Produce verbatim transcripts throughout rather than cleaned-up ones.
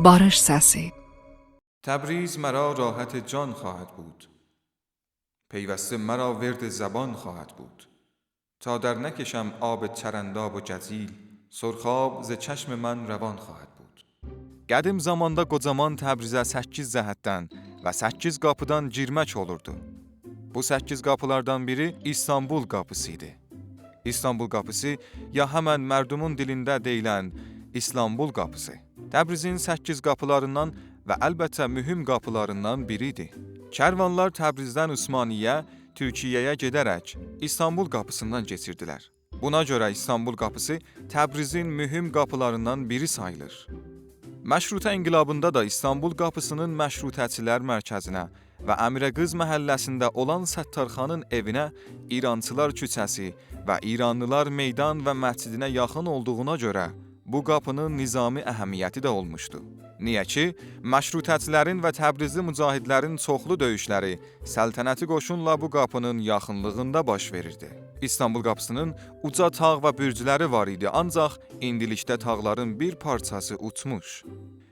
باریش سسی. تبریز مرا راحت جان خواهد بود، پیوسته مرا ورد زبان خواهد بود. تا در نکشم آب چرنداب و جزیل، سرخاب ز چشم من روان خواهد بود. قدیم زاماندا قوجامان تبریزه سککیز جهتدن و سککیز قاپیدان گیرمک اولوردو. بو سککیز قاپیلاردان بیری ایستانبول قاپیسی ایدی. ایستانبول قاپیسی، یا همن مردومون دیلینده دئییلن ایسلامبول قاپیسی، تبریزین سککیز قاپیلاریندان و البته مهم قاپیلاریندان بیری ایدی. کروانلار تبریزدن عثمانیه، تورکیه‌یه گئده‌رک ایستانبول قاپیسیندان کئچیردیلر. بونا گؤره ایستانبول قاپیسی تبریزین مهم قاپیلاریندان بیری ساییلیر. مشروطه انقلابیندا دا ایستانبول قاپیسی‌نین مشروطه‌چیلر مرکزینه و امیره‌قیز محله‌سینده اولان ستارخانین ائوینه، ایرانچیلار کوچه‌سی و ایرانلیلار میدان و مسجدینه یاخین اولدوغونا گؤره بو قاپی‌نین نظامی اهمیتی ده اولموشدو. نییه کی، مشروطه‌چیلرین و تبریزلی مجاهدلرین چوخلو دؤیوشلری سلطنتی قوشونلا بو قاپی‌نین یاخینلیغیندا باش وئریردی. ایستانبول قاپیسی‌نین اوجا تاغ و برجلری وار ایدی، آنجاق ایندیلیکده تاغلارین بیر پارچاسی اوچموش.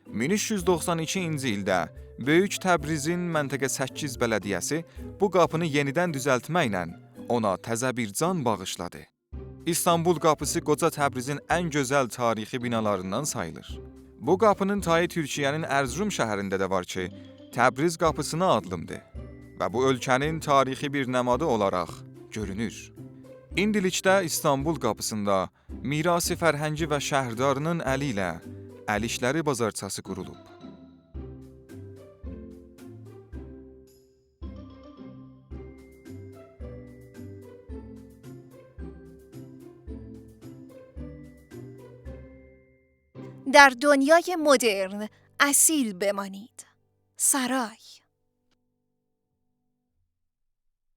مین اوچ یوز دوخسان ایکینجی ایلده بؤیوک تبریزین منطقه سککیز بلدیه‌سی بو قاپینی یئنیدن دوزلتمکله اونا تزه بیر جان باغیشلادی. ایستانبول قاپیسی قوجا تبریزین ان گؤزل تاریخی بینالاریندان ساییلیر. بو قاپی‌نین تایی تورکیه‌نین ارزروم شهرینده ده وار کی، تبریز قاپیسینا آدلیمدیر و بو اؤلکه‌نین تاریخی بیر نمادی اولاراق گؤرونور. ایندیلیکده ایستانبول قاپیسیندا میراث فرهنگی و شهرداری‌نین الی ایله ال ایشلری بازارچاسی قورولوب. در دنیای مدرن اصیل بمانید. سرای.